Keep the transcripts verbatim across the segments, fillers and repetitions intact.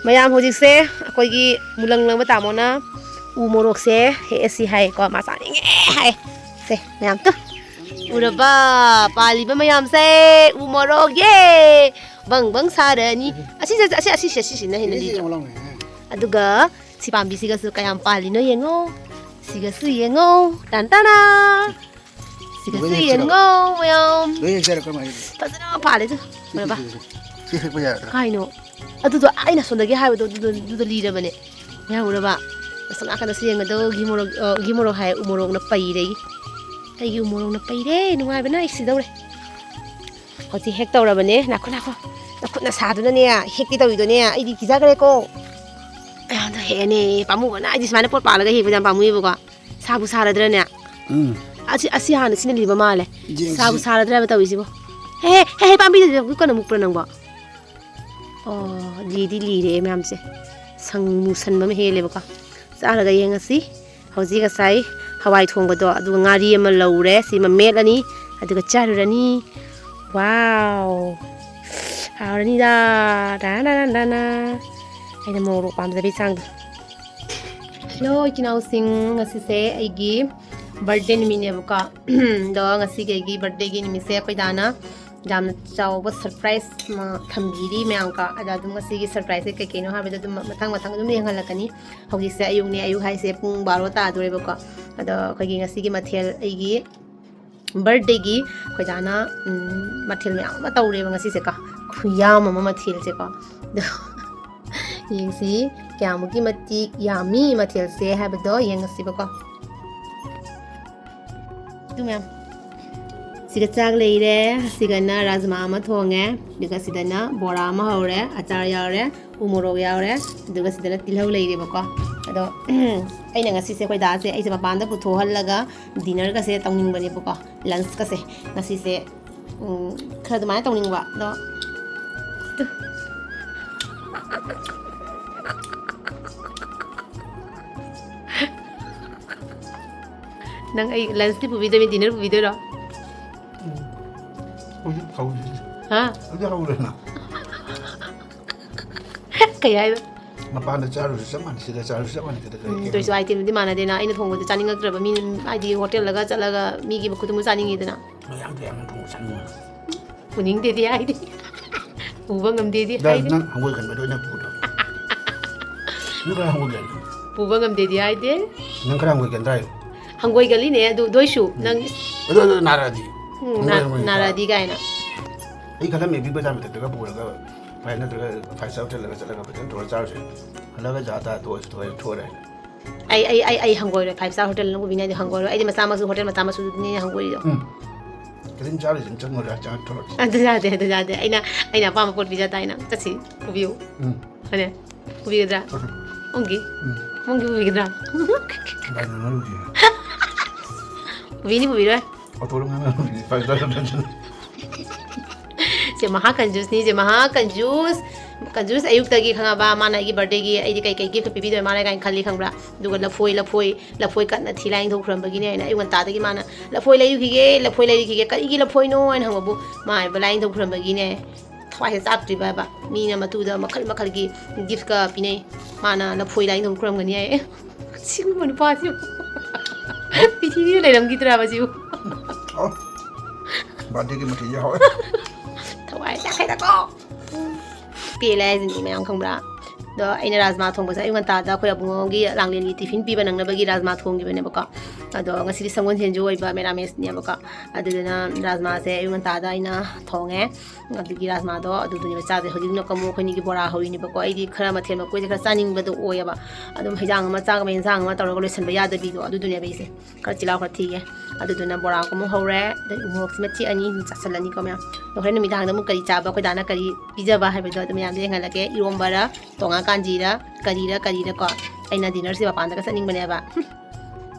ꯃꯌꯥꯝ, ꯍꯧꯖꯤꯛꯁꯦ ꯑꯩꯈꯣꯏꯒꯤ ꯃꯨꯂꯪ ꯂꯪꯕ ꯇꯥꯃꯣꯅ ꯎ ꯃꯣꯔꯣꯛꯁꯦ ꯍꯦꯛꯑꯁꯤ ꯍꯥꯏꯀꯣ, ꯃꯥ ꯆꯥꯅꯤꯡꯉꯦ ꯍꯥꯏ꯫ ꯁꯦ ꯃꯌꯥꯝ ꯇꯨ ꯎꯔꯕ? ꯄꯥꯜꯂꯤꯕ ꯃꯌꯥꯝꯁꯦ ꯎ ꯃꯣꯔꯣꯛ, ꯌꯦ! ꯕꯪ ꯕꯪ ꯁꯥꯔꯅꯤ꯫ ꯑꯁꯤꯁꯦ, ꯑꯁꯤ, ꯑꯁꯤꯁꯦ, ꯑꯁꯤꯁꯤꯅ ꯍꯦꯟꯅ ꯂꯤꯔꯣ꯫ ꯑꯗꯨꯒ ꯁꯤ ꯄꯥꯝꯕꯤꯁꯤꯒꯁꯨ ꯀꯌꯥꯝ ꯄꯥꯜꯂꯤꯅꯣ ꯌꯦꯡꯉꯣ꯫ ꯁꯤꯒꯁꯨ ꯌꯦꯡꯉꯣ꯫ ꯇꯥꯟ ꯇꯥꯅꯥ! ꯁꯤꯒꯁꯨ ꯂꯣꯏ ꯍꯦꯛꯁꯤꯔꯕ? ꯌꯦꯡꯉꯣ ꯃꯌꯥꯝ꯫ ꯂꯣꯏ ꯍꯦꯛꯁꯦ ꯍꯥꯏꯔꯣ, ꯀꯔꯝꯍꯥꯏꯅ? ꯐꯖꯅ ꯄꯥꯜꯂꯦ ꯑꯗꯨ꯫ ꯁꯤ, ꯁꯤ, ꯎꯔꯕ? ꯁꯤ, ꯁꯤ꯫ ꯁꯤ ꯍꯦꯛꯄ ꯌꯥꯔꯗ꯭ꯔꯥ? ꯀꯥꯏꯅꯣ? ꯑꯗꯨꯗꯣ ꯑꯩꯅ ꯁꯣꯝꯗꯒꯤ ꯍꯥꯏꯕꯗꯣ ꯑꯗꯨꯗꯣ, ꯑꯗꯨꯗꯣ ꯂꯤꯔꯕꯅꯦ꯫ ꯃꯌꯥꯝ ꯎꯔꯕ? ꯑꯁꯣꯝ ꯅꯥꯀꯟꯗꯁꯨ ꯌꯦꯡꯒꯗꯧ ꯎꯒꯤ ꯃꯣꯔꯣꯛ, ꯑ, ꯎꯒꯤ ꯃꯣꯔꯣꯛ ꯍꯥꯏ, ꯎ ꯃꯣꯔꯣꯛꯅ ꯄꯩꯔꯦ ꯑꯩꯒꯤ꯫ ꯑꯩꯒꯤ ꯎ ꯃꯣꯔꯣꯛꯅ ꯄꯩꯔꯦ, ꯅꯨꯡꯉꯥꯏꯕꯅ ꯑꯩ ꯁꯤꯗꯧꯔꯦ꯫ ꯍꯧꯖꯤꯛ ꯍꯦꯛ ꯇꯧꯔꯕꯅꯦ꯫ ꯅꯥꯈꯣ, ꯅꯥꯈꯣ꯫ ꯅꯈꯨꯠ ꯅꯁꯥꯗꯨꯅꯅꯦ ꯍꯦꯛꯀꯦ ꯇꯧꯔꯤꯗꯣꯅꯦ꯫ ꯑꯩꯗꯤ ꯀꯤꯖꯈ꯭ꯔꯦꯀꯣ꯫ ꯑꯌꯥꯗ ꯍꯦꯛꯑꯅꯦ꯫ ꯄꯥꯝꯃꯨꯕꯅ ꯑꯩꯗꯤ ꯁꯨꯃꯥꯏꯅ ꯄꯣꯠ ꯄꯥꯜꯂꯒ ꯍꯦꯛꯄꯗꯤ ꯌꯥꯝ ꯄꯥꯝꯃꯨꯏꯕꯀꯣ꯫ ꯁꯥꯕꯨ ꯁꯥꯔꯗ꯭ꯔꯅꯦ? ꯎꯝ꯫ ꯑꯁꯤ, ꯑꯁꯤ ꯍꯥꯟꯅ ꯁꯤꯅ ꯂꯤꯕ ꯃꯥꯜꯂꯦ꯫ ꯌꯦꯡꯁꯤ꯫ ꯁꯥꯕꯨ ꯁꯥꯔꯗ꯭ꯔꯕ ꯇꯧꯔꯤꯁꯤꯕꯣ? ꯍꯦ, ꯍꯦ, ꯍꯦ, ꯍꯦ, ꯄꯥꯝꯕꯤꯗꯨꯗ ꯀꯩꯅꯣ ꯃꯨꯛꯄ꯭ꯔꯥ ꯅꯪꯕꯣ? ꯑꯣ, ꯂꯤꯗꯤ ꯂꯤꯔꯦ ꯃꯌꯥꯝꯁꯦ꯫ ꯁꯪ ꯃꯨꯁꯟꯕ ꯑꯃ ꯍꯦꯜꯂꯦꯕꯀꯣ꯫ ꯆꯥꯔꯒ ꯌꯦꯡꯉꯁꯤ꯫ ꯍꯧꯖꯤꯛ ꯉꯁꯥꯏ ꯍꯋꯥꯏ ꯊꯣꯡꯕꯗꯣ, ꯑꯗꯨꯒ ꯉꯥꯔꯤ ꯑꯃ ꯂꯧꯔꯦ꯫ ꯁꯤꯃ ꯃꯦꯠꯂꯅꯤ, ꯑꯗꯨꯒ ꯆꯥꯔꯨꯔꯅꯤ꯫ ꯋꯥꯎ! ꯍꯥꯎꯔꯅꯤꯗ꯫ ꯗꯥ ꯅꯥ ꯅꯥ ꯅꯥ ꯅꯥ꯫ ꯑꯩꯅ ꯃꯣꯔꯣꯛ ꯄꯥꯝꯖꯕꯩ ꯆꯥꯡꯗꯣ꯫ ꯍꯜꯂꯣ, ꯏꯆꯤꯟ ꯏꯅꯥꯎꯁꯤꯡ, ꯉꯁꯤꯁꯦ ꯑꯩꯒꯤ birthday ꯅꯨꯃꯤꯠꯅꯦꯕꯀꯣ꯫ ꯑꯗꯣ ꯉꯁꯤꯒꯤ ꯑꯩꯒꯤ birthdayꯒꯤ ꯅꯨꯃꯤꯠꯁꯦ ꯑꯩꯈꯣꯏ ꯗꯥꯅ ꯌꯥꯝꯅ ꯆꯥꯎꯕ surprise ꯑꯃ ꯊꯝꯕꯤꯔꯤ ꯃꯌꯥꯝꯀꯣ꯫ ꯑꯗꯣ ꯑꯗꯨꯝ ꯉꯁꯤꯒꯤ surpriseꯁꯦ ꯀꯩ ꯀꯩꯅꯣ ꯍꯥꯏꯕꯗꯣ ꯑꯗꯨꯝ ꯃꯊꯪ ꯃꯊꯪ ꯑꯗꯨꯝ ꯌꯦꯡꯍꯜꯂꯛꯀꯅꯤ꯫ ꯍꯧꯖꯤꯛꯁꯦ ꯑꯌꯨꯛꯅꯦ, ꯑꯌꯨꯛ ꯍꯥꯏꯁꯦ ꯄꯨꯡ ꯕꯥꯔꯣ ꯇꯥꯗꯣꯔꯦꯕꯀꯣ꯫ ꯑꯗꯣ ꯑꯩꯈꯣꯏꯒꯤ ꯉꯁꯤꯒꯤ ꯃꯊꯦꯜ, ꯑꯩꯒꯤ birthdayꯒꯤ ꯑꯩꯈꯣꯏ ꯗꯥꯅ, ꯎꯝ, ꯃꯊꯦꯜ ꯃꯌꯥꯝ ꯑꯃ ꯇꯧꯔꯦꯕ ꯉꯁꯤꯁꯦꯀꯣ, ꯈꯨꯌꯥꯝ ꯑꯃ ꯃꯊꯦꯜꯁꯦꯀꯣ꯫ ꯑꯗꯣ ꯌꯦꯡꯁꯤ ꯀꯌꯥꯃꯨꯛꯀꯤ ꯃꯇꯤꯛ ꯌꯥꯝꯃꯤ ꯃꯊꯦꯜꯁꯦ ꯍꯥꯏꯕꯗꯣ ꯌꯦꯡꯉꯁꯤꯕꯀꯣ꯫ ꯑꯗꯨ ꯃꯌꯥꯝ ꯁꯤꯒ ꯆꯥꯛ ꯂꯩꯔꯦ, ꯁꯤꯒꯅ ꯔꯥꯖꯃꯥ ꯑꯃ ꯊꯣꯡꯉꯦ, ꯑꯗꯨꯒ ꯁꯤꯗꯅ ꯕꯣꯔꯥ ꯑꯃ ꯍꯧꯔꯦ, ꯑꯆꯥꯔ ꯌꯥꯎꯔꯦ, ꯎ ꯃꯣꯔꯣꯛ ꯌꯥꯎꯔꯦ, ꯑꯗꯨꯒ ꯁꯤꯗꯅ ꯇꯤꯜꯍꯧ ꯂꯩꯔꯦꯕꯀꯣ꯫ ꯑꯗꯣ ꯑꯩꯅ ꯉꯁꯤꯁꯦ ꯑꯩꯈꯣꯏ ꯗꯥꯁꯦ ꯑꯩꯁꯦ ꯃꯄꯥꯟꯗ ꯄꯨꯊꯣꯛꯍꯜꯂꯒ dinnerꯒꯁꯦ ꯇꯧꯅꯤꯡꯕꯅꯦꯕꯀꯣ, lunchꯀꯁꯦ꯫ ꯉꯁꯤꯁꯦ, ꯎꯝ, ꯈꯔ ꯑꯗꯨꯃꯥꯏꯅ ꯇꯧꯅꯤꯡꯕ꯫ ꯑꯗꯣ ꯇꯨ꯫ ꯅꯪ ꯑꯩ lunchꯇꯤ ꯄꯨꯕꯤꯗꯣꯏꯅꯤ, dinner ꯄꯨꯕꯤꯗꯣꯏꯔꯣ? ꯎꯝ꯫ ꯍꯧꯖꯤꯛ ꯍꯧꯔꯤꯁꯤꯗꯤ꯫ ꯍꯥ? ꯍꯧꯖꯤꯛ ꯍꯧꯔꯦꯅ꯫ ꯀꯩ ꯍꯥꯏꯕ? ꯃꯄꯥꯟꯗ ꯆꯥꯔꯨꯁꯨ ꯆꯞ ꯃꯥꯟꯅꯩ, ꯁꯤꯗ ꯆꯥꯔꯨꯁꯨ ꯆꯞ ꯃꯥꯟꯅꯩ, ꯀꯩꯗ ꯀꯔꯤ ꯎꯝ, ꯑꯗꯨ ꯑꯣꯏꯔꯁꯨ ꯑꯥꯏꯇꯦꯝꯗꯨꯗꯤ ꯃꯥꯟꯅꯗꯦꯅ꯫ ꯑꯩꯅ ꯊꯣꯡꯕꯗꯤ ꯆꯥꯅꯤꯡꯉꯛꯇ꯭ꯔꯕ꯫ ꯃꯤ, ꯍꯥꯏꯗꯤ, ꯍꯣꯇꯦꯜꯗꯒ ꯆꯠꯂꯒ ꯃꯤꯒꯤ ꯃꯈꯨꯠꯇꯨꯝꯕ ꯆꯥꯅꯤꯡꯉꯤꯗꯅ꯫ ꯃꯌꯥꯝ ꯀꯌꯥꯝ ꯊꯣꯡꯕ ꯆꯥꯅꯤꯡꯕ? ꯄꯨꯅꯤꯡꯗꯦꯗꯤ ꯍꯥꯏꯗꯦ꯫ ꯄꯨꯕ ꯉꯝꯗꯦꯗꯤ ꯗ ꯍꯥꯏꯗꯦ꯫ ꯅꯪ ꯍꯪꯒꯣꯏꯒꯟꯕꯗꯣ ꯑꯩꯅ ꯄꯨꯗ꯭ꯔꯣ? ꯅꯪ ꯈꯔ ꯍꯪꯒꯣꯏꯒꯟ ꯄꯨꯕ ꯉꯝꯗꯦꯗꯤ ꯍꯥꯏꯗꯦ꯫ ꯅꯪ ꯈꯔ ꯍꯪꯒꯣꯏꯒꯟꯗ꯭ꯔꯥ ꯍꯥꯏꯌꯣ꯫ ꯍꯪꯒꯣꯏꯒꯜꯂꯤꯅꯦ ꯑꯗꯨ, ꯑꯗꯨ ꯑꯣꯏꯁꯨ ꯅꯪ ꯑꯗꯨ ꯑꯗꯨ ꯅꯥꯔꯛꯑꯗꯤ? ꯎꯝ, ꯍꯪꯒꯣꯏ ꯅꯥ- ꯍꯪꯒꯣꯏ ꯅꯥꯔꯛꯑꯗꯤ ꯀꯥꯏꯅ꯫ ꯑꯩ ꯈꯜꯂꯝꯃꯦ ꯕꯤꯛ ꯕꯖꯥꯔ ꯃꯊꯛꯇꯒ ꯄꯨꯔꯒ ꯐꯥꯏ ꯅꯠꯇ꯭ꯔꯒ ꯐꯥꯏꯚ ꯁ꯭ꯇꯥꯔ ꯍꯣꯇꯦꯜꯗꯒ ꯆꯠꯂꯒ ꯐꯖꯅ ꯇꯧꯔ ꯆꯥꯔꯨꯁꯦ꯫ ꯍꯜꯂꯛꯑꯒ ꯖꯥ ꯇꯥ ꯇꯣꯛꯑꯁꯤ, ꯊꯣꯛꯑꯦ ꯊꯣꯛꯑꯦ꯫ ꯑꯩ ꯑꯩ ꯑꯩ ꯑꯩ ꯍꯪꯒꯣꯏꯔꯣꯏ꯫ ꯐꯥꯏꯚ ꯁ꯭ꯇꯥꯔ ꯍꯣꯇꯦꯜꯅ ꯄꯨꯕꯤꯅꯤ ꯍꯥꯏꯗꯤ ꯍꯪꯒꯣꯏꯔꯣꯏ꯫ ꯑꯩꯗꯤ ꯃꯆꯥ ꯃꯁꯨ ꯍꯣꯇꯦꯜ ꯃꯆꯥ ꯃꯁꯨꯗꯨꯅꯦ ꯍꯪꯒꯣꯏꯔꯤꯗꯣ꯫ ꯎꯝ꯫ ꯀꯔꯤꯝ ꯆꯥꯔꯣꯏꯁꯦ, ꯑꯗꯨꯝ ꯆꯪꯉꯨꯔꯦ, ꯆꯪꯉ ꯊꯣꯛꯂꯛꯑꯁꯤ꯫ ꯑꯗꯨ ꯌꯥꯗꯦ, ꯑꯗꯨ ꯌꯥꯗꯦ꯫ ꯑꯩꯅ ꯑꯩꯅ ꯑꯄꯥꯝꯕ ꯄꯣꯠ ꯄꯤꯖ ꯇꯥꯏꯅ꯫ ꯆꯠꯁꯤ, ꯄꯨꯕꯤꯌꯨ꯫ ꯎꯝ꯫ ꯍꯣꯏꯅꯦ, ꯄꯨꯕꯤꯒꯗ꯭ꯔꯥ? ꯆꯠꯁꯤ꯫ ꯑꯣꯡꯒꯤ? ꯎꯝ꯫ ꯑꯣꯡꯒꯤ ꯄꯨꯕꯤꯒꯗ꯭ꯔꯥ? ꯀꯥꯏꯗꯅꯣ ꯅꯪ ꯍꯧꯖꯤꯛ? ꯄꯨꯕꯤꯅꯤ, ꯄꯨꯕꯤꯔꯣꯏ꯫ ꯑꯣꯇꯣꯗ ꯉꯥꯡꯅꯔꯝꯕꯅꯤ, ꯐꯥꯏꯚ ꯁ꯭ꯇꯥꯔ ꯍꯣꯇꯦꯜꯗ꯫ ꯁꯦ ꯃꯍꯥ ꯀꯟꯖꯨꯁꯅꯤ, ꯁꯦ ꯃꯍꯥ ꯀꯟꯖꯨꯁ꯫ ꯀꯟꯖꯨꯁ ꯑꯌꯨꯛꯇꯒꯤ ꯈꯪꯉꯕ, ꯃꯥꯅ ꯑꯩꯒꯤ ꯕꯥꯔꯗꯦꯒꯤ ꯑꯩꯗꯤ ꯀꯩ ꯀꯩ ꯒꯤꯐ ꯄꯤꯕꯤꯗꯣꯏ ꯃꯥꯅ ꯀꯥꯏꯅ ꯈꯜꯂꯤ ꯈꯪꯕ꯭ꯔꯥ? ꯑꯗꯨꯒ ꯂꯐꯣꯏ, ꯂꯐꯣꯏ, ꯂꯐꯣꯏ ꯀꯟꯅ ꯊꯤ ꯂꯥꯏ ꯅꯤꯡꯊꯧ ꯈꯨꯔꯝꯕꯒꯤꯅꯦ ꯍꯥꯏꯅ ꯑꯌꯨꯛ ꯉꯟꯇꯥꯗꯒꯤ ꯃꯥꯅ "ꯂꯐꯣꯏ ꯂꯩꯔꯨꯈꯤꯒꯦ, ꯂꯐꯣꯏ ꯂꯩꯔꯨꯈꯤꯒꯦ, ꯀꯔꯤꯒꯤ ꯂꯐꯣꯏꯅꯣ?" ꯍꯥꯏꯅ ꯍꯪꯕꯕꯨ, ꯃꯥ ꯍꯥꯏꯕ ꯂꯥꯏ ꯅꯤꯡꯊꯧ ꯈꯨꯔꯝꯕꯒꯤꯅꯦ, ꯊꯋꯥꯏꯁꯦ ꯆꯥꯛꯇ꯭ꯔꯤꯕ ꯍꯥꯏꯕ꯫ ꯃꯤꯅ ꯃꯇꯨꯗ ꯃꯈꯜ ꯃꯈꯜꯒꯤ ꯒꯤꯐꯀ ꯄꯤꯅꯩ, ꯃꯥꯅ ꯂꯐꯣꯏ ꯂꯥꯏ ꯅꯤꯡꯊꯧ ꯈꯨꯔꯝꯒꯅꯤ ꯍꯥꯏꯌꯦ꯫ ꯁꯤꯒꯨꯝꯕ ꯅꯨꯄꯥꯁꯤꯕꯨ ꯄ꯭ꯔꯤꯊꯤꯕꯤꯗ ꯂꯩꯔꯝꯈꯤꯗ꯭ꯔꯕ ꯁꯤꯕꯨ? ꯑꯣ, ꯕꯥꯔꯗꯦꯒꯤ ꯃꯊꯦꯜꯁꯦ ꯍꯥꯎꯋꯦ꯫ ꯊꯋꯥꯏ ꯆꯥꯛꯈ꯭ꯔꯦꯗꯀꯣ꯫ ꯄꯦꯜꯂꯦ ꯍꯥꯏꯁꯤꯅꯤ ꯃꯌꯥꯝ, ꯈꯪꯕ꯭ꯔꯥ? ꯑꯗꯣ ꯑꯩꯅ ꯔꯥꯖꯃꯥ ꯊꯣꯡꯕꯁꯦ ꯑꯌꯨꯛ ꯉꯟꯇꯥꯗ ꯑꯩꯈꯣꯏ ꯑꯕꯨꯡꯉꯣꯒꯤ ꯂꯥꯡꯂꯦꯟꯒꯤ ꯇꯤꯐꯤꯟ ꯄꯤꯕ ꯅꯪꯅꯕꯒꯤ ꯔꯥꯖꯃꯥ ꯊꯣꯡꯈꯤꯕꯅꯦꯕꯀꯣ꯫ ꯑꯗꯣ ꯉꯁꯤꯗꯤ ꯁꯪꯒꯣꯜꯁꯦꯟꯁꯨ ꯑꯣꯏꯕ, ꯃꯦꯔꯥꯃꯦꯁꯅꯦꯕꯀꯣ꯫ ꯑꯗꯨꯗꯨꯅ ꯔꯥꯖꯃꯥꯁꯦ ꯑꯌꯨꯛ ꯉꯟꯇꯥꯗ ꯑꯩꯅ ꯊꯣꯡꯉꯦ꯫ ꯑꯗꯨꯒꯤ ꯔꯥꯖꯃꯥꯗꯣ ꯑꯗꯨꯗꯨꯅꯦꯕ ꯆꯥꯗꯣꯏ꯫ ꯍꯧꯖꯤꯛꯅ ꯀꯃꯨꯛ ꯑꯩꯈꯣꯏꯅꯤꯒꯤ ꯕꯣꯔꯥ ꯍꯧꯔꯤꯅꯦꯕꯀꯣ꯫ ꯑꯩꯗꯤ ꯈꯔ ꯃꯊꯦꯜ ꯃꯀꯣꯏꯁꯦ ꯈꯔ ꯆꯥꯅꯤꯡꯕꯗꯣ ꯑꯣꯏꯌꯦꯕ꯫ ꯑꯗꯨꯝ ꯍꯩꯖꯥꯡ ꯑꯃ ꯆꯥꯒ ꯌꯦꯟꯁꯥꯡ ꯑꯃ ꯇꯧꯔꯒ ꯂꯣꯏꯁꯤꯟꯕ ꯌꯥꯗꯕꯤꯗꯣ ꯑꯗꯨꯗꯨꯅꯦꯕ ꯑꯩꯁꯦ꯫ ꯈꯔ ꯆꯤꯜꯍꯥꯎ ꯈꯔ ꯊꯤꯒꯦ꯫ ꯑꯗꯨꯗꯨꯅ ꯕꯣꯔꯥ ꯑꯃꯨꯛ ꯍꯧꯔꯦ, ꯑꯗꯩ ꯎꯃꯣꯔꯣꯛꯁꯤ ꯃꯆꯦꯠ ꯑꯅꯤ ꯑꯗꯨꯝ ꯆꯥꯁꯤꯜꯂꯅꯤꯀꯣ ꯃꯌꯥꯝ꯫ ꯑꯗꯣ ꯍꯣꯔꯦꯟ ꯅꯨꯃꯤꯗꯥꯡꯗ ꯑꯃꯨꯛ ꯀꯔꯤ ꯆꯥꯕ, ꯑꯩꯈꯣꯏ ꯗꯥꯅ ꯀꯔꯤ ꯄꯤꯖꯕ ꯍꯥꯏꯕꯗꯣ ꯑꯗꯨ ꯃꯌꯥꯝꯗꯣ ꯌꯦꯡꯍꯜꯂꯛꯀꯦ꯫ ꯏꯔꯣꯝꯕꯔ, ꯇꯣꯉꯥ ꯀꯥꯟꯖꯤꯔ, ꯀꯔꯤꯔ ꯀꯔꯤꯔꯀꯣ꯫ ꯑꯩꯅ ꯗꯤꯅꯔꯁꯦ ꯃꯄꯥꯟꯗꯒ ꯆꯠꯅꯤꯡꯕꯅꯦꯕ꯫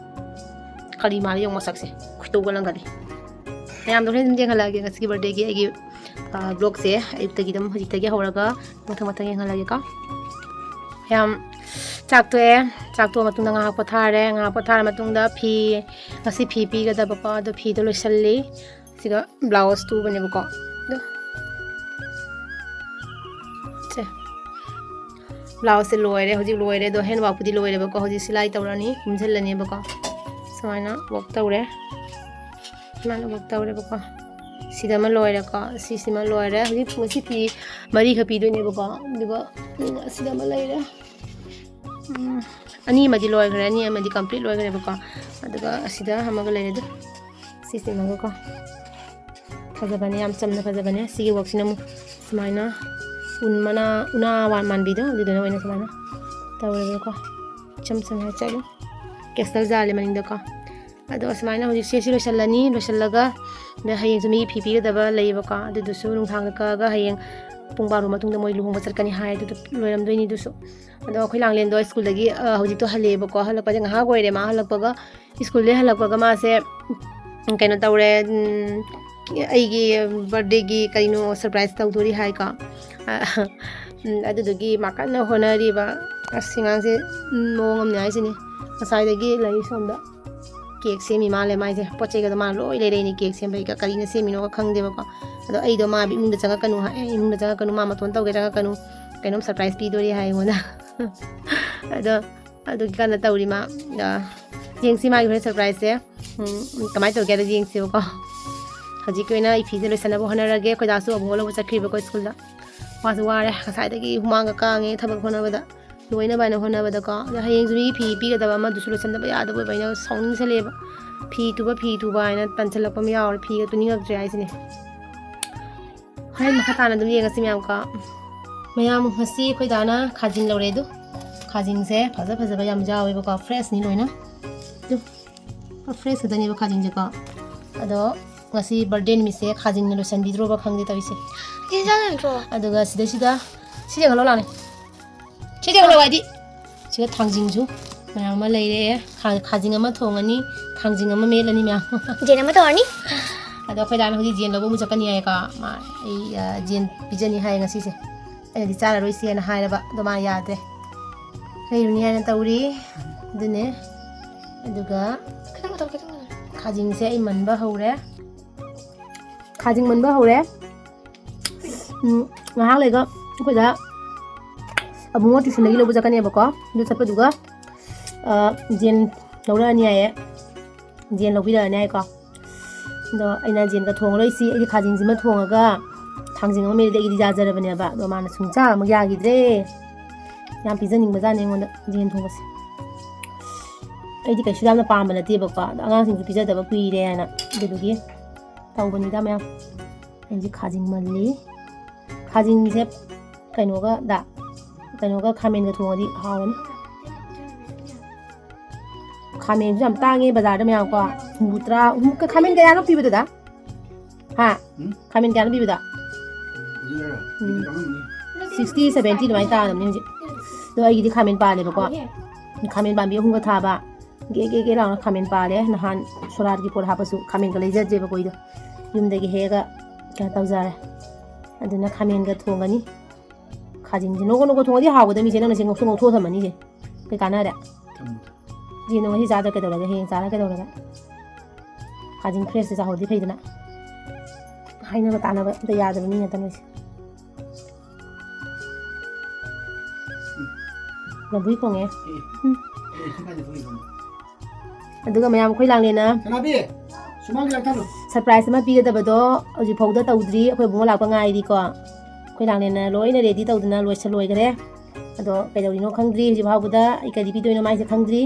ꯀꯔꯤ ꯃꯥꯜꯂꯤ ꯌꯦꯡꯉꯣ ꯃꯁꯛꯁꯦ, ꯈꯣꯏꯗꯧꯒ ꯂꯪꯒꯜꯂꯤ꯫ ꯃꯌꯥꯝꯗꯣ ꯍꯣꯔꯦꯟ ꯑꯗꯨꯝ ꯌꯦꯡꯍꯜꯂꯛꯑꯒꯦ ꯉꯁꯤꯒꯤ ꯕꯥꯔꯗꯦꯒꯤ ꯑꯩꯒꯤ ꯕ꯭ꯂꯣꯒꯁꯦ꯫ ꯑꯌꯨꯛꯇꯒꯤ ꯑꯗꯨꯝ ꯍꯧꯖꯤꯛꯇꯒꯤ ꯍꯧꯔꯒ ꯃꯊꯪ ꯃꯊꯪ ꯌꯦꯡꯍꯜꯂꯛꯑꯒꯦꯀꯣ꯫ ꯌꯥꯝ ꯆꯥꯛ ꯇꯣꯛꯑꯦ꯫ ꯆꯥꯛ ꯇꯣꯛꯑ ꯃꯇꯨꯡꯗ ꯉꯥꯏꯍꯥꯛ ꯄꯣꯊꯥꯔꯦ꯫ ꯉꯥꯏꯍꯥꯛ ꯄꯣꯊꯥꯔ ꯃꯇꯨꯡꯗ ꯐꯤ, ꯉꯁꯤ ꯐꯤ ꯄꯤꯒꯗꯕꯀꯣ, ꯑꯗꯣ ꯐꯤꯗꯣ ꯂꯣꯏꯁꯜꯂꯤ꯫ ꯁꯤꯒ ꯕ꯭ꯂꯥꯎꯁ ꯇꯨꯕꯅꯦꯕꯀꯣ꯫ ꯑꯗꯣ ꯁꯦ, ꯕ꯭ꯂꯥꯎꯁꯁꯦ ꯂꯣꯏꯔꯦ, ꯍꯧꯖꯤꯛ ꯂꯣꯏꯔꯦ꯫ ꯑꯗꯣ ꯍꯦꯟꯋꯥꯛꯄꯨꯗꯤ ꯂꯣꯏꯔꯦꯕꯀꯣ꯫ ꯍꯧꯖꯤꯛ ꯁꯤꯂꯥꯏ ꯇꯧꯔꯅꯤ, ꯀꯨꯝꯁꯤꯜꯂꯅꯦꯕꯀꯣ꯫ ꯁꯨꯃꯥꯏꯅ ꯋꯥꯛ ꯇꯧꯔꯦ, ꯁꯨꯃꯥꯏꯅ ꯋꯥꯛ ꯇꯧꯔꯦꯕꯀꯣ꯫ ꯁꯤꯗ ꯑꯃ ꯂꯣꯏꯔꯦꯀꯣ, ꯁꯤꯁꯤꯃ ꯂꯣꯏꯔꯦ꯫ ꯍꯧꯖꯤꯛ ꯉꯁꯤ ꯐꯤ ꯃꯔꯤꯈꯛ ꯄꯤꯗꯣꯏꯅꯦꯕꯀꯣ꯫ ꯑꯗꯨꯒ ꯎꯝ, ꯑꯁꯤꯗ ꯑꯃ ꯂꯩꯔꯦ꯫ ꯎꯝ, ꯑꯅꯤ ꯑꯃꯗꯤ ꯂꯣꯏꯈ꯭ꯔꯦ, ꯑꯅꯤ ꯑꯃꯗꯤ ꯀꯝꯄ꯭ꯂꯤꯠ ꯂꯣꯏꯈ꯭ꯔꯦꯕꯀꯣ꯫ ꯑꯗꯨꯒ ꯑꯁꯤꯗ ꯑꯃꯒ ꯂꯩꯔꯦ ꯑꯗꯨ꯫ ꯁꯤꯁꯤꯃꯒꯀꯣ꯫ ꯐꯖꯕꯅꯦ, ꯌꯥꯝ ꯆꯝꯅ ꯐꯖꯕꯅꯦ꯫ ꯁꯤꯒꯤ ꯋꯥꯛꯁꯤꯅ ꯑꯃꯨꯛ ꯁꯨꯃꯥꯏꯅ ꯎꯟ ꯃꯅꯥ, ꯎꯅꯥ ꯋꯥ ꯃꯥꯟꯕꯤꯗꯣ, ꯑꯗꯨꯗꯨꯅ ꯑꯣꯏꯅ ꯁꯨꯃꯥꯏꯅ ꯇꯧꯔꯦꯕꯀꯣ꯫ ꯏꯆꯝ ꯆꯝꯅ ꯆꯠꯂꯤ꯫ ꯀꯦꯁꯇꯜ ꯖꯥꯜꯂꯦ ꯃꯅꯤꯡꯗꯀꯣ꯫ ꯑꯗꯣ ꯑꯁꯨꯃꯥꯏꯅ ꯍꯧꯖꯤꯛꯁꯦ ꯁꯤ ꯂꯣꯏꯁꯤꯜꯂꯅꯤ꯫ ꯂꯣꯏꯁꯤꯜꯂꯒ ꯑꯗ ꯍꯌꯦꯡꯁꯨ ꯃꯤꯒꯤ ꯐꯤ ꯄꯤꯒꯗꯕ ꯂꯩꯌꯦꯕꯀꯣ꯫ ꯑꯗꯨꯗꯨꯁꯨ ꯅꯨꯡꯗꯥꯡꯗ ꯀꯛꯑꯒ ꯍꯌꯦꯡ ꯄꯨꯡ ꯕꯥꯔꯣ ꯃꯇꯨꯡꯗ ꯃꯣꯏ ꯂꯨꯍꯣꯡꯕ ꯆꯠꯀꯅꯤ ꯍꯥꯏ꯫ ꯑꯗꯨꯗ ꯂꯣꯏꯔꯝꯗꯣꯏꯅꯤ ꯑꯗꯨꯁꯨ꯫ ꯑꯗꯣ ꯑꯩꯈꯣꯏ ꯂꯥꯡꯂꯦꯟꯗꯣ ꯁ꯭ꯀꯨꯜꯗꯒꯤ, ꯑ, ꯍꯧꯖꯤꯛꯇꯣ ꯍꯜꯂꯛꯑꯦꯕꯀꯣ꯫ ꯍꯜꯂꯛꯄꯁꯦ ꯉꯥꯏꯍꯥꯛ ꯑꯣꯏꯔꯦ ꯃꯥ ꯍꯜꯂꯛꯄꯒ꯫ ꯁ꯭ꯀꯨꯜꯗꯒꯤ ꯍꯜꯂꯛꯄꯒ ꯃꯥꯁꯦ, ꯎꯝ, ꯀꯩꯅꯣ ꯇꯧꯔꯦ, ꯎꯝ, ꯑꯩꯒꯤ ꯕꯥꯔꯗꯦꯒꯤ ꯀꯩꯅꯣ ꯁꯔꯄ꯭ꯔꯥꯏꯁ ꯇꯧꯗꯣꯔꯤ ꯍꯥꯏꯀꯣ꯫ ꯑ, ꯎꯝ, ꯑꯗꯨꯗꯨꯒꯤ ꯃꯥ ꯀꯟꯅ ꯍꯣꯠꯅꯔꯤꯕ꯫ ꯑꯁ, ꯑꯉꯥꯡꯁꯦ, ꯎꯝ, ꯃꯑꯣꯡ ꯑꯃꯅꯦ ꯍꯥꯏꯁꯤꯅꯤ꯫ ꯉꯁꯥꯏꯗꯒꯤ ꯂꯩ ꯁꯣꯝꯗ꯫ ꯀꯦꯛ ꯁꯦꯝꯃꯤ ꯃꯥꯜꯂꯦ ꯃꯥꯏꯁꯦ꯫ ꯄꯣꯠ ꯆꯩꯒꯗꯣ ꯃꯥ ꯂꯣꯏ ꯂꯩꯔꯛꯏꯅꯦ ꯀꯦꯛ ꯁꯦꯝꯕꯒꯤꯒ꯫ ꯀꯔꯤꯅ ꯁꯦꯝꯃꯤꯅꯣꯒ ꯈꯪꯗꯦꯕꯀꯣ꯫ ꯑꯗꯣ ꯑꯩꯗꯣ ꯃꯥ ꯏꯃꯨꯡꯗ ꯆꯪꯉꯛꯀꯅꯨ ꯍꯥꯏ, "ꯑꯦ, ꯏꯃꯨꯡꯗ ꯆꯪꯉꯛꯀꯅꯨ, ꯃꯥ ꯃꯇꯣꯟ ꯇꯧꯒꯦ ꯆꯪꯉꯛꯀꯅꯨ, ꯀꯩꯅꯣꯝ ꯁꯔꯄ꯭ꯔꯥꯏꯁ ꯄꯤꯗꯣꯔꯤ" ꯍꯥꯏ ꯑꯩꯉꯣꯟꯗ꯫ ꯑꯗꯣ ꯑꯗꯨꯒꯤ ꯀꯟꯅ ꯇꯧꯔꯤ ꯃꯥ꯫ ꯑ, ꯌꯦꯡꯁꯤ ꯃꯥꯒꯤ ꯍꯣꯔꯦꯟ ꯁꯔꯄ꯭ꯔꯥꯏꯁꯁꯦ꯫ ꯎꯝ, ꯀꯃꯥꯏꯅ ꯇꯧꯒꯦ ꯍꯥꯏꯗꯣ ꯌꯦꯡꯁꯤꯕꯀꯣ꯫ ꯍꯧꯖꯤꯛꯀꯤ ꯑꯣꯏꯅ ꯑꯩ ꯐꯤꯁꯦ ꯂꯣꯏꯁꯟꯅꯕ ꯍꯣꯠꯅꯔꯒꯦ꯫ ꯑꯩꯈꯣꯏ ꯗꯥꯁꯨ ꯑꯕꯨꯡꯉꯣ ꯂꯧꯕ ꯆꯠꯈ꯭ꯔꯤꯕꯀꯣ ꯁ꯭ꯀꯨꯜꯗ꯫ ꯋꯥꯁꯨ ꯋꯥꯔꯦ, ꯉꯁꯥꯏꯗꯒꯤ ꯍꯨꯃꯥꯡꯒ ꯀꯥꯡꯉꯦ ꯊꯕꯛ ꯍꯣꯠꯅꯕꯗ꯫ ꯂꯣꯏꯅꯕ ꯍꯥꯏꯅ ꯍꯣꯠꯅꯕꯗꯀꯣ꯫ ꯑꯗꯣ ꯍꯌꯦꯡꯁꯨ ꯃꯤꯒꯤ ꯐꯤ ꯄꯤꯒꯗꯕ ꯑꯃꯗꯨꯁꯨ ꯂꯣꯏꯁꯟꯗꯕ ꯌꯥꯗꯕ ꯑꯣꯏꯕ ꯑꯩꯅ ꯁꯥꯎꯅꯤꯡꯁꯜꯂꯛꯑꯦꯕ꯫ ꯐꯤ ꯇꯨꯕ, ꯐꯤ ꯇꯨꯕ ꯍꯥꯏꯅ ꯇꯟꯁꯜꯂꯛꯄ ꯑꯃ ꯌꯥꯎꯔꯦ꯫ ꯐꯤꯒ ꯇꯨꯅꯤꯡꯉꯛꯇ꯭ꯔꯦ ꯍꯥꯏꯁꯤꯅꯦ꯫ ꯍꯣꯔꯦꯟ ꯃꯈꯥ ꯇꯥꯅ ꯑꯗꯨꯝ ꯌꯦꯡꯉꯁꯤ ꯃꯌꯥꯝꯀꯣ꯫ ꯃꯌꯥꯝ, ꯉꯁꯤ ꯑꯩꯈꯣꯏ ꯗꯥꯅ ꯈꯥꯖꯤꯡ ꯂꯧꯔꯦ ꯑꯗꯨ꯫ ꯈꯥꯖꯤꯡꯁꯦ ꯐꯖ ꯐꯖꯕ ꯌꯥꯝ ꯌꯥꯎꯋꯦꯕꯀꯣ, ꯐ꯭ꯔꯦꯁꯅꯤ ꯂꯣꯏꯅ꯫ ꯑꯗꯨ ꯐ꯭ꯔꯦꯁ ꯈꯛꯇꯅꯦꯕ ꯈꯥꯖꯤꯡꯁꯦꯀꯣ꯫ ꯑꯗꯣ ꯉꯁꯤ ꯕꯥꯔꯗꯦ ꯅꯨꯃꯤꯠꯁꯦ ꯈꯥꯖꯤꯡꯅ ꯂꯣꯏꯁꯟꯕꯤꯗ꯭ꯔꯣꯕ ꯈꯪꯗꯦ ꯇꯧꯔꯤꯁꯦ꯫ ꯌꯦꯟꯖꯥꯡ ꯂꯩꯇ꯭ꯔꯣ? ꯑꯗꯨꯒ ꯁꯤꯗꯩꯁꯤꯗ ꯁꯤ ꯌꯦꯡꯍꯜꯂꯣ ꯂꯥꯛꯑꯣꯅꯦ꯫ ꯁꯤ ꯌꯦꯡꯍꯜꯂꯣ ꯍꯥꯏꯗꯤ꯫ ꯁꯤꯗ ꯊꯥꯡꯖꯤꯡꯁꯨ ꯃꯌꯥꯝ ꯑꯃ ꯂꯩꯔꯦ꯫ ꯈꯥ-, ꯈꯥꯖꯤꯡ ꯑꯃ ꯊꯣꯡꯉꯅꯤ, ꯊꯥꯡꯖꯤꯡ ꯑꯃ ꯃꯦꯠꯂꯅꯤ ꯃꯌꯥꯝ꯫ ꯌꯦꯟ ꯑꯃ ꯇꯧꯔꯅꯤ꯫ ꯑꯗꯣ ꯑꯩꯈꯣꯏ ꯗꯥꯅ ꯍꯧꯖꯤꯛ ꯌꯦꯟ ꯂꯧꯕ ꯑꯃꯨꯛ ꯆꯠꯀꯅꯤ ꯍꯥꯏꯌꯦꯀꯣ꯫ ꯃꯥ, ꯑꯩ, ꯑ, ꯌꯦꯟ ꯄꯤꯖꯅꯤ ꯍꯥꯏꯌꯦ ꯉꯁꯤꯁꯦ꯫ ꯑꯩꯅꯗꯤ ꯆꯥꯔꯔꯣꯏꯁꯦꯅ ꯍꯥꯏꯔꯕ, ꯑꯗꯣ ꯃꯥ ꯌꯥꯗ꯭ꯔꯦ꯫ ꯂꯩꯔꯨꯅꯤ ꯍꯥꯏꯅ ꯇꯧꯔꯤ꯫ ꯑꯗꯨꯅꯦ꯫ ꯑꯗꯨꯒ ꯈꯤꯇꯪ ꯇꯧ, ꯈꯤꯇꯪ ꯇꯧ꯫ ꯈꯥꯖꯤꯡꯁꯦ ꯑꯩ ꯃꯟꯕ ꯍꯧꯔꯦ꯫ ꯈꯥꯖꯤꯡ ꯃꯟꯕ ꯍꯧꯔꯦ꯫ ꯎꯝ, ꯉꯥꯏꯍꯥꯛ ꯂꯩꯒ ꯑꯩꯈꯣꯏꯗ ꯑꯕꯨꯡꯉꯣ tuition ꯗꯒꯤ ꯂꯧꯕ ꯆꯠꯀꯅꯦꯕꯀꯣ꯫ ꯑꯗꯨ ꯆꯠꯄꯗꯨꯒ, ꯑ, ꯖꯦꯟ ꯂꯧꯔꯛꯑꯅꯤ ꯍꯥꯏꯌꯦ꯫ ꯖꯦꯟ ꯂꯧꯕꯤꯔꯛꯑꯅꯤ ꯍꯥꯏꯀꯣ꯫ ꯑꯗꯣ ꯑꯩꯅ ꯖꯦꯟꯒ ꯊꯣꯡꯉꯔꯣꯏꯁꯤ, ꯑꯩꯗꯤ ꯈꯥꯖꯤꯡꯁꯤꯃ ꯊꯣꯡꯉꯒ ꯊꯥꯡꯖꯤꯡ ꯑꯃ ꯃꯦꯠꯂꯗꯤ ꯑꯩꯗꯤ ꯌꯥꯖꯔꯕꯅꯦꯕ꯫ ꯑꯗꯣ ꯃꯥꯅ ꯁꯨꯡꯆꯥ ꯑꯃꯨꯛ ꯌꯥꯈꯤꯗ꯭ꯔꯦ꯫ ꯌꯥꯝ ꯄꯤꯖꯅꯤꯡꯕꯖꯥꯠꯅꯤ ꯑꯩꯉꯣꯟꯗ ꯖꯦꯟ ꯊꯣꯡꯕꯁꯦ꯫ ꯑꯩꯗꯤ ꯀꯩꯁꯨ ꯌꯥꯝꯅ ꯄꯥꯝꯕ ꯅꯠꯇꯦꯕꯀꯣ꯫ ꯑꯗꯣ ꯑꯉꯥꯡꯁꯤꯡꯁꯨ ꯄꯤꯖꯗꯕ ꯀꯨꯏꯔꯦ ꯍꯥꯏꯅ ꯑꯗꯨꯗꯨꯒꯤ ꯇꯧꯕꯅꯤꯗ ꯃꯌꯥꯝ꯫ ꯑꯩꯁꯦ ꯈꯥꯖꯤꯡ ꯃꯜꯂꯤ꯫ ꯈꯥꯖꯤꯡꯁꯦ ꯀꯩꯅꯣꯒ ꯗ-, ꯀꯩꯅꯣꯒ ꯈꯥꯃꯦꯟꯒ ꯊꯣꯡꯉꯗꯤ ꯍꯥꯎꯔꯅꯤ꯫ ꯈꯥꯃꯦꯟꯁꯨ ꯌꯥꯝ ꯇꯥꯡꯉꯦ ꯕꯖꯥꯔꯗ ꯃꯌꯥꯝ ꯀꯣ꯫ ꯍꯨꯝꯐꯨ ꯇꯔꯥ, ꯍꯨꯝ-, ꯈꯥꯃꯦꯟ ꯀꯌꯥꯅꯣ ꯄꯤꯕꯗꯨꯗ? ꯍꯥ? ꯎꯝ? ꯈꯥꯃꯦꯟ ꯀꯌꯥꯅꯣ ꯄꯤꯕꯗꯣ? ꯍꯧꯖꯤꯛ ꯍꯥꯏꯔꯣ? ꯎꯝ꯫ ꯍꯧꯖꯤꯛ ꯇꯥꯡꯉꯝꯃꯅꯤ꯫ Sixty, seventy ꯑꯗꯨꯃꯥꯏꯅ ꯇꯥꯔꯕꯅꯤ ꯍꯧꯖꯤꯛ꯫ ꯑꯗꯣ ꯑꯩꯒꯤꯗꯤ ꯈꯥꯃꯦꯟ ꯄꯥꯜꯂꯦꯕꯀꯣ꯫ ꯈꯥꯃꯦꯟ ꯄꯥꯝꯕꯤ ꯑꯍꯨꯝꯒ ꯊꯥꯕ꯫ ꯒꯦ ꯒꯦ ꯒꯦ ꯂꯥꯎꯅ ꯈꯥꯃꯦꯟ ꯄꯥꯜꯂꯦ꯫ ꯅꯍꯥꯟ ꯁꯣꯔꯥꯠꯀꯤ ꯄꯣꯠ ꯍꯥꯞꯄꯁꯨ ꯈꯥꯃꯦꯟꯒ ꯂꯩꯖꯗ꯭ꯔꯦꯕꯀꯣ ꯑꯩꯗꯣ꯫ ꯌꯨꯝꯗꯒꯤ ꯍꯦꯛꯑꯒ ꯀꯩꯅꯣ ꯇꯧꯖꯔꯦ꯫ ꯑꯗꯨꯅ ꯈꯥꯃꯦꯟꯒ ꯊꯣꯡꯒꯅꯤ꯫ ꯈꯥꯖꯤꯡꯁꯦ ꯅꯣꯡꯒ ꯅꯣꯡꯒ ꯊꯣꯡꯉꯗꯤ ꯍꯥꯎꯒꯗꯕꯅꯤꯁꯦ, ꯅꯪꯅ ꯁꯤ ꯉꯧꯁꯨ ꯉꯧꯊꯣꯛꯑ ꯊꯝꯃꯅꯤꯁꯦ꯫ ꯀꯩ ꯀꯥꯟꯅꯔꯦ? ꯊꯝꯃꯨ, ꯊꯝꯃꯨ꯫ ꯁꯤ ꯅꯣꯡ ꯉꯁꯤ ꯆꯥꯗ꯭ꯔ ꯀꯩꯗꯧꯔꯒꯦ? ꯍꯌꯦꯡ ꯆꯥꯔ ꯀꯩꯗꯧꯔꯒꯦ? ꯈꯥꯖꯤꯡ fresh ꯁꯦ ꯆꯥꯍꯧꯔꯗꯤ ꯐꯩꯗꯅ꯫ ꯍꯥꯏꯅꯕ ꯇꯥꯟꯅꯕ ꯑꯝꯇ ꯌꯥꯗꯕ ꯃꯤ ꯉꯥꯛꯇ ꯅꯣꯏꯁꯦ꯫ ꯂꯝꯕꯨꯏ ꯈꯣꯡꯉꯦ꯫ ꯑꯦ, ꯎꯝ꯫ ꯑꯦ, ꯁꯤ ꯀꯥꯏꯗ ꯊꯣꯛꯏꯕ? ꯑꯗꯨꯒ ꯃꯌꯥꯝ ꯑꯩꯈꯣꯏ ꯂꯥꯡꯂꯦꯟꯅ ꯁꯅꯥꯕꯤ, ꯁꯨꯃꯥꯡꯒꯤ ꯂꯥꯛꯊꯠꯂꯣ꯫ Surprise ꯑꯃ ꯄꯤꯒꯗꯕꯗꯣ ꯍꯧꯖꯤꯛꯐꯥꯎꯗ ꯇꯧꯗ꯭ꯔꯤ꯫ ꯑꯩꯈꯣꯏ ꯏꯕꯨꯡꯉꯣ ꯂꯥꯛꯄ ꯉꯥꯏꯔꯤꯀꯣ꯫ ꯑꯩꯈꯣꯏ ꯂꯥꯡꯂꯦꯟꯅ ꯂꯣꯏꯅ ready ꯇꯧꯗꯅ ꯂꯣꯏꯁꯜ ꯂꯣꯏꯈ꯭ꯔꯦ꯫ ꯑꯗꯣ ꯀꯩꯗꯧꯔꯤꯅꯣ ꯈꯪꯗ꯭ꯔꯤ꯫ ꯍꯧꯖꯤꯛ ꯐꯥꯎꯕꯗ ꯑꯩ ꯀꯔꯤ ꯄꯤꯗꯣꯏꯅꯣ ꯃꯥꯏꯁꯦ ꯈꯪꯗ꯭ꯔꯤ꯫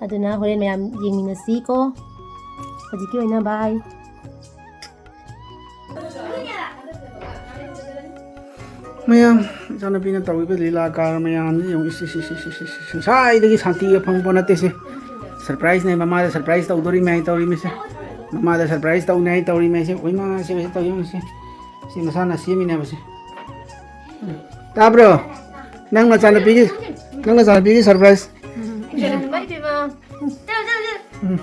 ꯑꯗꯨꯅ ꯍꯣꯔꯦꯟ ꯃꯌꯥꯝ ꯌꯦꯡꯃꯤꯟꯅꯁꯤ ꯀꯣ꯫ ꯍꯧꯖꯤꯛꯀꯤ ꯑꯣꯏꯅ bye꯫ ꯃꯌꯥꯝ, ꯏꯆꯥꯅꯨꯄꯤꯅ ꯇꯧꯔꯤꯕ ꯂꯤꯂꯥ ꯀꯥꯔ ꯃꯌꯥꯝꯁꯤ ꯌꯦꯡꯉꯨ꯫ ꯏꯁ, ꯏꯁ, ꯏꯁ, ꯏꯁ, ꯏꯁ, ꯏꯁ, ꯉꯁꯥꯏꯗꯒꯤ ꯁꯥꯟꯇꯤꯒ ꯐꯪꯕ ꯅꯠꯇꯦ ꯁꯦ꯫ Surprise ꯅꯦ, ꯃꯃꯥꯗ surprise ꯇꯧꯗꯣꯔꯤꯃꯦ ꯍꯥꯏ ꯇꯧꯔꯤꯃꯤꯁꯦ꯫ ꯃꯃꯥꯗ surprise ꯇꯧꯅꯤ ꯍꯥꯏ ꯇꯧꯔꯤꯃꯦ ꯁꯦ꯫ ꯑꯣꯏꯃꯥ, ꯁꯤ ꯍꯧꯖꯤꯛ ꯇꯧꯔꯤꯃꯤꯁꯦ꯫ ꯁꯤ ꯃꯁꯥꯅ ꯁꯦꯝꯃꯤꯅꯦꯕ ꯁꯦ꯫ ꯇꯥꯕ꯭ꯔꯣ? ꯅꯪ ꯅꯆꯥꯅꯨꯄꯤꯒꯤ, ꯅꯪ ꯅꯆꯥꯅꯨꯄꯤꯒꯤ surprise꯫ ꯏꯃꯥ, ꯏꯃꯥ꯫ ꯎꯝ꯫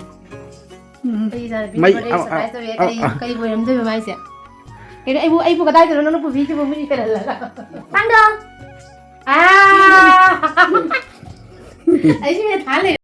ꯎꯝ꯫ ꯑꯩ ꯏꯆꯥꯅꯨꯄꯤ ꯃꯩ, birthday ꯑ, ꯑ, surprise ꯇꯧꯔꯦ꯫ ꯑ, ꯀꯔꯤ, ꯑ꯫ ꯀꯔꯤꯕꯨ ꯑꯣꯏꯔꯝꯗꯣꯏꯕ ꯃꯥꯏꯁꯦ? ꯀꯩꯅꯣ, ꯑꯩꯕꯨ, ꯑꯩꯕꯨ ꯀꯗꯥꯏꯗꯅꯣ ꯅꯪꯅ ꯄꯨꯕꯤꯔꯤꯁꯤꯕꯣ, ꯃꯤꯒꯤ ꯀꯩꯅꯜꯂꯒ? ꯊꯥꯡꯗꯣ! ꯑꯥ! ꯑꯩꯁꯨ ꯃꯤꯅ ꯊꯥ ꯂꯩꯔꯦ꯫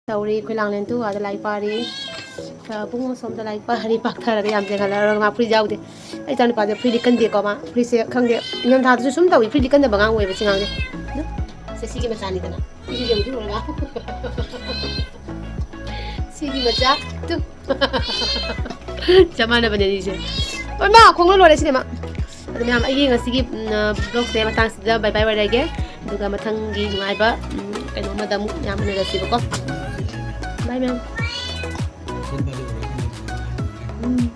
ꯇꯧꯔꯤ꯫ ꯑꯩꯈꯣꯏ ꯂꯥꯡꯂꯦꯟꯗꯨ ꯑꯥꯗ ꯂꯥꯏꯔꯤꯛ ꯄꯥꯔꯤ꯫ ꯑꯕꯨꯡ ꯑꯃ ꯁꯣꯝꯗ ꯂꯥꯏꯔꯤꯛ ꯄꯥꯔꯤ, ꯄꯥꯛꯊꯔꯒ ꯌꯥꯝ ꯌꯦꯡꯍꯜꯂꯔꯒ ꯃꯥ ꯐꯨꯔꯤꯠ ꯌꯥꯎꯗꯦ꯫ ꯑꯩ ꯏꯆꯥꯅꯨꯄꯥꯁꯦ ꯐꯨꯔꯤꯠ ꯂꯤꯠꯀꯟꯗꯦꯀꯣ꯫ ꯃꯥ ꯐꯨꯔꯤꯠꯁꯦ ꯈꯪꯗꯦ, ꯏꯪꯊꯝꯊꯥꯗꯁꯨ ꯁꯨꯝ ꯇꯧꯏ, ꯐꯨꯔꯤꯠ ꯂꯤꯠꯀꯟꯗꯕ ꯑꯉꯥꯡ ꯑꯣꯏꯌꯦꯕ ꯁꯤ ꯑꯉꯥꯡꯁꯦ꯫ ꯑꯗꯨ ꯁꯦ, ꯁꯤꯒꯤ ꯃꯆꯥꯅꯤꯗꯅ꯫ ꯁꯤꯒꯤ ꯌꯦꯡꯕꯤꯔꯨꯔꯒ꯫ ꯁꯤꯒꯤ ꯃꯆꯥ꯫ ꯇꯨ꯫ ꯆꯞ ꯃꯥꯟꯅꯕꯅꯦ ꯑꯅꯤꯁꯦ꯫ ꯍꯣꯏ ꯃꯥ, ꯈꯣꯡꯅ ꯂꯣꯏꯔꯦ ꯁꯤꯅꯦ ꯃꯥ꯫ ꯑꯗꯨ ꯃꯌꯥꯝ, ꯑꯩꯒꯤ ꯉꯁꯤꯒꯤ, ꯎꯝ, vlogꯁꯦ ꯃꯇꯥꯡꯁꯤꯗ bye bye ꯑꯣꯏꯔꯒꯦ꯫ ꯑꯗꯨꯒ ꯃꯊꯪꯒꯤ ꯅꯨꯡꯉꯥꯏꯕ, ꯎꯝ, ꯀꯩꯅꯣ ꯑꯃꯗ ꯑꯃꯨꯛ ꯃꯌꯥꯝ ꯎꯅꯔꯁꯤꯕꯀꯣ꯫ Bye ꯃꯌꯥꯝ꯫ ꯎꯝ꯫